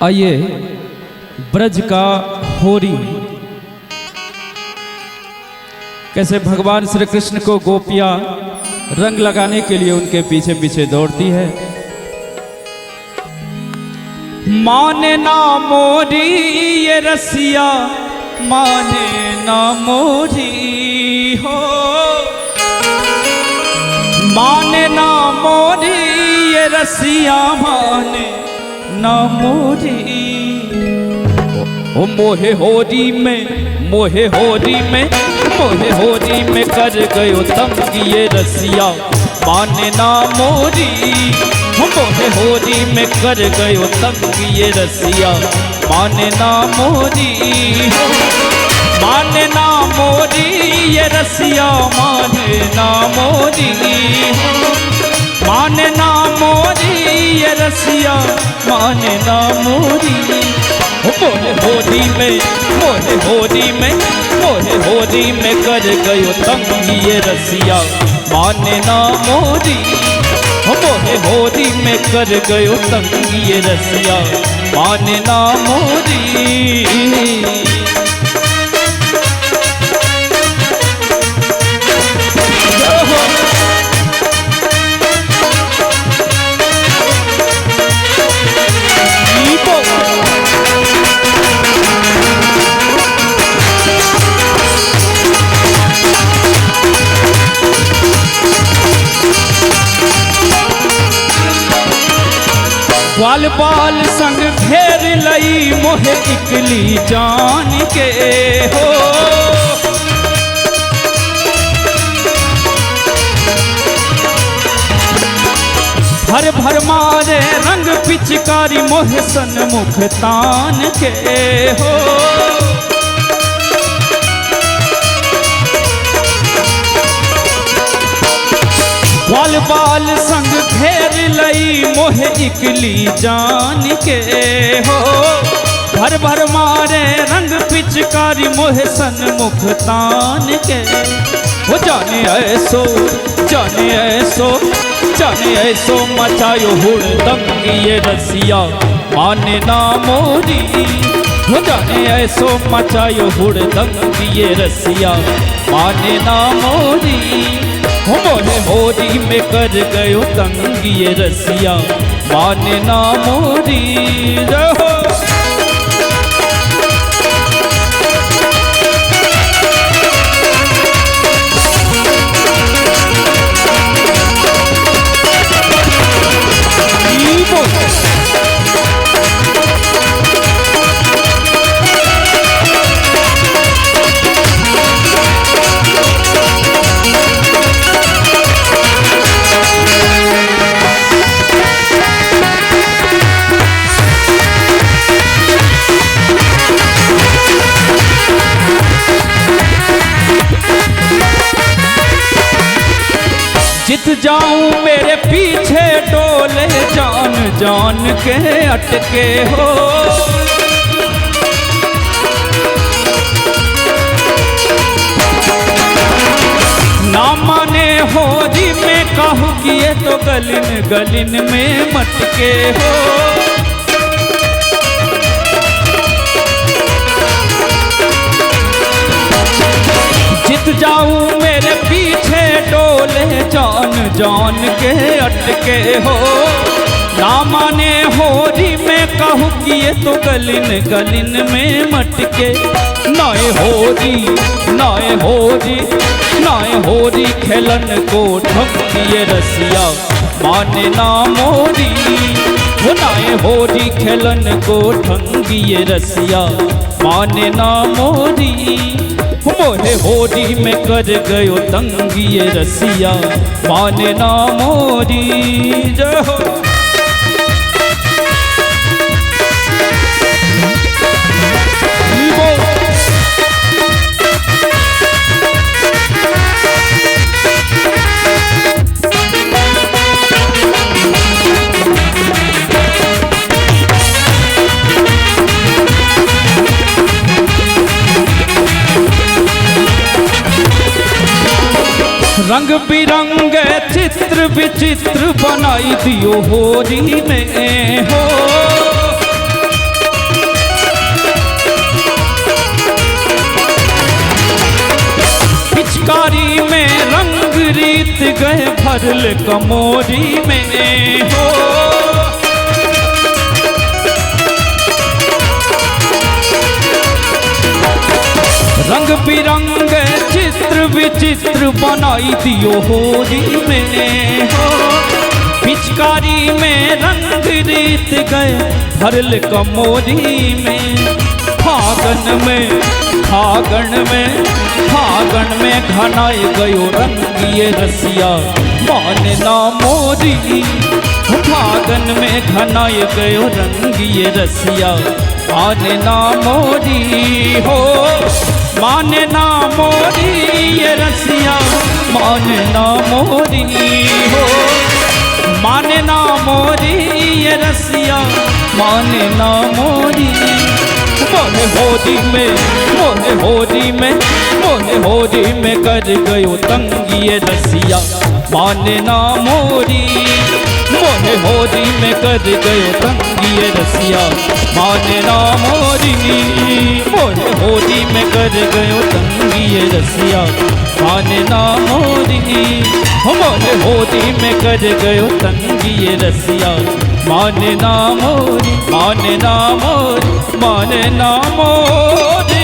आइए ब्रज का होरी, कैसे भगवान श्री कृष्ण को गोपियां रंग लगाने के लिए उनके पीछे पीछे दौड़ती है। माने ना मोरी ये रसिया, माने ना मोरी हो, माने ना मोरी ये रसिया, माने ना मोरी। ओ मोहे होरी में, मोहे होरी में, मोहे होरी में कर गयो तंग ये रसिया, माने ना मोरी। मोहे होरी में कर गयो तंग ये रसिया, माने ना मोरी। माने ना मोरी ये रसिया, माने ना मोरी। माने ना मोरी ये रसिया, माने ना मोरी। मोहे होरी में, मोहे होरी में, मोहे होरी में कर गयो तंग ये रसिया, माने ना मोरी। मोहे होरी में कर गयो तंग ये रसिया, माने ना मोरी। ग्वाल बाल संग घेर लई मोहे इकली जान के हो, भर भर मारे रंग पिचकारी मोहे सनमुख तान के हो। ग्वाल बाल संग घेर लई मोहे इकली जान के हो, भर भर मारे रंग पिचकारी मोहे सनमुख तान के हो। जाने ऐसो, जाने ऐसो, जाने ऐसो मचायो हुड़दंग ये रसिया, माने ना मोरी। हो जाने ऐसो मचायो हुड़दंग ये रसिया, माने ना मोरी। मोहे होरी में कर गयो तंग ये रसिया, माने ना मोरी। रहो जित जाऊं मेरे पीछे डोले, जान जान के अटके हो। ना माने होरी में कहूँ कि ये तो गलिन गलिन में मटके हो। जित जाऊं मेरे पीछे डोले, जान जान के अटके हो। ना माने होरी में कहूँ कि ये तो गलिन गलिन में मटके। नाए होरी, नाए होरी, नाए होरी खेलन को ढंग ये रसिया, माने ना मोरी। हो नाए होरी खेलन को ढंग ये रसिया, माने ना मोरी। मोहे होरी में कर गयो तंग ये रसिया, माने ना मोरी। जय हो। रंग बिरंगे चित्र विचित्र बनाई दियो होरी में हो। भरल कमोरी में हो। रंग बिरंग चित्र विचित्र बनाई दियो होली में हो। पिचकारी में रंग रीत गए भरल कमोरी में। फागन में फागन में फागन में घनाए गयो रंग ये रसिया माने ना मोरी। फागन में घनाए गयो रंग ये रसिया माने ना मोरी हो। माने ना मोरी ये रसिया माने ना मोरी हो। माने ना मोरी ये रसिया माने ना मोरी। मोहे होली में मोहे होली में मोहे होली में कर गयो तंग ये रसिया माने ना मोरी। मोहे होली में कर गयो तंग ये रसिया माने ना मोरी। मोहे होली में कर गयो तंग ये रसिया माने ना मोरी। मोहे होली में कर गयो तंग ये रसिया माने ना मोरी। माने ना मोरी माने ना मोरी।